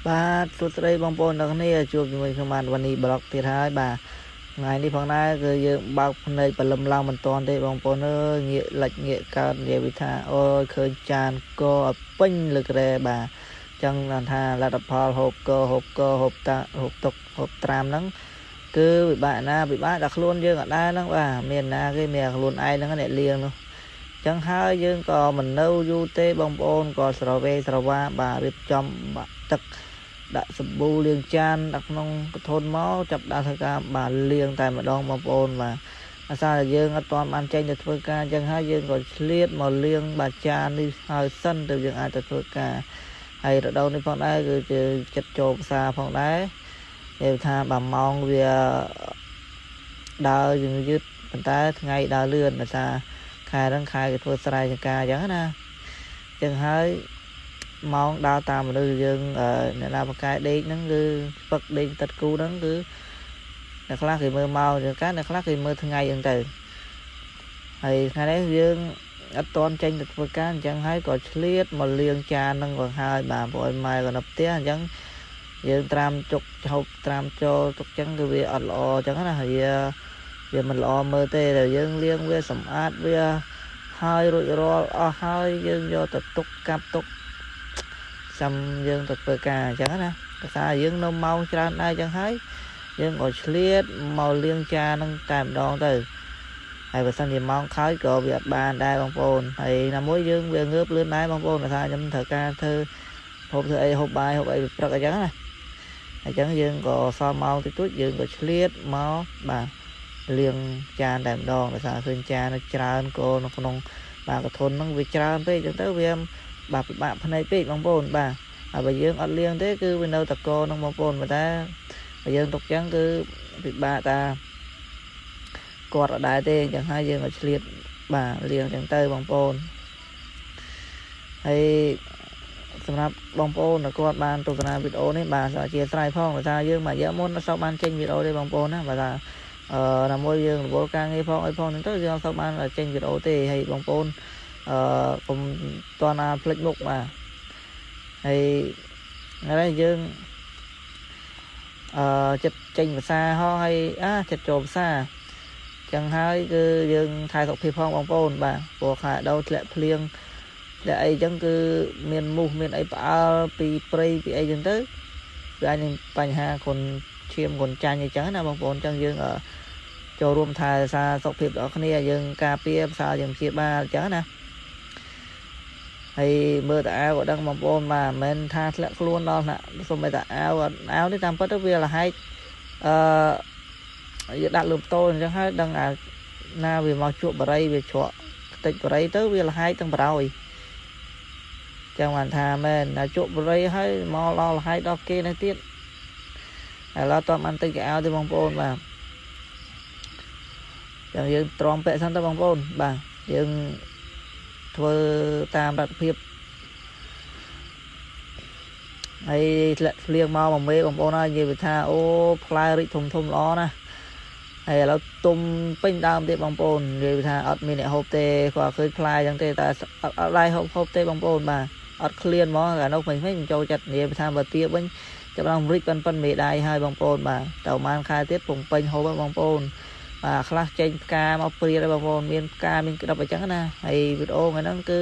បាទសួស្តីបងប្អូនទាំងគ្នាជួបជាមួយខ្ញុំបាទវ៉ានីប្លុកទៀតហើយបាទថ្ងៃនេះផងដែរគឺយើងបើកភ្នែកព្រលឹមឡើងមិនតាន់ទេបងប្អូនអើយងាកលិចងាកកើតនិយាយវិថាអូយឃើញចានកឲ្យពេញលើក្រែបាទចឹងថាលទ្ធផលហូបកហូបកហូបតាហូបតុកហូបត្រាមហ្នឹងគឺពិបាកណាពិបាកដល់ខ្លួនយើងអត់ដែរហ្នឹងបាទមានណាគេមានខ្លួនឯងហ្នឹងអ្នកលៀងនោះចឹងហើយយើងក៏មិននៅយូរទេបងប្អូនក៏ស្រវេស្រវាបាទរៀបចំបាក់ទឹកដាក់សាប៊ូលាងចានដាក់ក្នុងកធនមកចាប់ដាក់ធ្វើការបាទលាងតែម្ដងបងប្អូនបាទអាសាតែយើងអត់ទាន់បានចេញទៅធ្វើការអញ្ចឹងហើយយើងក៏ឆ្លៀតមកលាងបាទចាននេះហើយសិនទៅយើងអាចទៅធ្វើការហើយរដូវនេះផងដែរគឺជាចិត្តចូលផ្សារផងដែរនិយាយថាបាទម៉ោងវាដើរយឺតប៉ុន្តែថ្ងៃដើរលឿនដោយសារខែហ្នឹងខែគេធ្វើស្រែចម្ការអញ្ចឹងណាអញ្ចឹងហើយម៉ោងដើរតាមមនុស្សយើងអ្នកណាបកែដេកហ្នឹងគឺពឹកដេកទឹកគូហ្នឹងគឺអ្នកខ្លះគេមើលម៉ោងជាងកាអ្នកខ្លះគេមើលថ្ងៃអញ្ចឹងទៅហើយថ្ងៃនេះយើងអត់តន់ចេញទៅធ្វើការអញ្ចឹងហើយក៏ឆ្លៀតមកលាងចានហ្នឹងក៏ហើយបាទព្រោះឲ្យម៉ែក៏នៅផ្ទះអញ្ចឹងយើងត្រាំជុកហូបត្រាំចូលទុកចឹងគឺវាអត់ល្អអញ្ចឹងណាវាមិនល្អមើលទេតែយើងលាងវាសម្អាតវាហើយរួចរាល់អស់ហើយយើងយកទៅទុកកាប់ទុកចាំយើងទៅធ្វើការអញ្ចឹងណាភាសាយើងនៅម៉ោងច្រើនដែរអញ្ចឹងហើយយើងក៏ឆ្លៀតមកលាងចាននឹងតែម្ដងទៅហើយបើសិនជាម៉ោងខោចក៏វាអត់បានដែរបងប្អូនហើយណាមួយយើងវាងើបលឿនដែរបងប្អូនថាខ្ញុំត្រូវការធ្វើហូបធ្វើអីហូបបាយហូបអីព្រឹកអញ្ចឹងណាអញ្ចឹងយើងក៏សល់ម៉ោងតិចតួចយើងក៏ឆ្លៀតមកបាទលាងចានតែម្ដងដោយសារឃើញចានច្រើនក៏នៅក្នុងបាទកធនហ្នឹងវាច្រើនពេកអញ្ចឹងទៅវាបាទពិបាកភ្នែកពេកបងប្អូនបាទហើយបើយើងអត់លាងទេគឺវានៅតកនឹងបងប្អូនប៉ុន្តែបើយើងទុកចឹងគឺពិបាកតាគាត់អត់ដែរទេអញ្ចឹងហើយយើងក៏ឆ្លៀតបាទលាងចឹងទៅបងប្អូនហើយសម្រាប់បងប្អូនដែលគាត់បានទស្សនាវីដេអូនេះបាទអធិស្ឋានផងដោយសារយើងមួយរយៈមុនអត់សូវបានចេញវីដេអូទេបងប្អូនណាបាទថាអឺណាមួយយើងរវល់ការងារផងអីផងហ្នឹងទៅយើងអត់សូវបានចេញវីដេអូទេហើយបងប្អូនអឺកុំតន់អាភ្លេចមុខបាទហើយថ្ងៃនេះយើងអឺចិត្តចេញភាសាហោះហើយអាចិត្តចូលភាសាចឹងហើយគឺយើងថែសុខភាពផងបងប្អូនបាទព្រោះខែដូរធ្លាក់ភ្លៀងធ្លាក់អីចឹងគឺមានមូសមានអីផ្អើលពីព្រៃពីអីចឹងទៅវាអាចនឹងបញ្ហាគ្រុនឈាមគ្រុនចាញ់អីចឹងណាបងប្អូនចឹងយើងចូលរួមថែរក្សាសុខភាពដល់គ្នាយើងការពារភាសាយើងព្យាបាលចឹងណាហើយមើលតាអាវក៏ដឹងបងប្អូនបាទមិនមែនថាធ្លាក់ខ្លួនដល់ថ្នាក់សូម្បីតាអាវអាវនេះតាមពិតទៅវាលហែកអឺយើងដាក់លើម៉ូតូអញ្ចឹងហើយដឹងអាណាវាមកជក់បរិយវាជ្រក់ខ្ទេចបរិយទៅវាលហែកទាំងបរោយចឹងបានថាមែនដល់ជក់បរិយហើយមកដល់លហែកដល់គេនេះទៀតឥឡូវតបានតិចកៅអៅទេបងប្អូនបាទចឹងយើងទ្រាំពាក់សិនទៅបងប្អូនបាទយើងធ្វើតាមលទ្ធភាពហើយធ្លាក់ភ្លៀងមកមួយមេបងប្អូនហើយនិយាយថាអូផ្លែរីកធំធំល្អណាស់ហើយឥឡូវទុំពេញដើមទៀតបងប្អូននិយាយថាអត់មានអ្នកហូបទេគាត់ឃើញផ្លែអញ្ចឹងទេតែអត់ដែរហូបហូបទេបងប្អូនបាទអត់ឃ្លានហ្មងកាលនោះវិញវិញចូលចិត្តនិយាយថាបើទៀបវិញចាប់ដល់រីកប៉ិនប៉ិនមេដៃហើយបងប្អូនបាទតែប្រហែលខែទៀតពងពេញហូបបងប្អូនបាទខ្លះចេញផ្កាមកព្រាដែរបងប្អូនមានផ្កាមានក្តាប់អញ្ចឹងណាហើយវីដេអូថ្ងៃហ្នឹងគឺ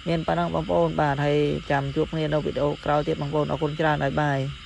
មានប៉ុណ្ណឹងបងប្អូនបាទហើយចាំជួបគ្នានៅវីដេអូក្រោយទៀតបងប្អូនអរគុណច្រើនបាយបាយ។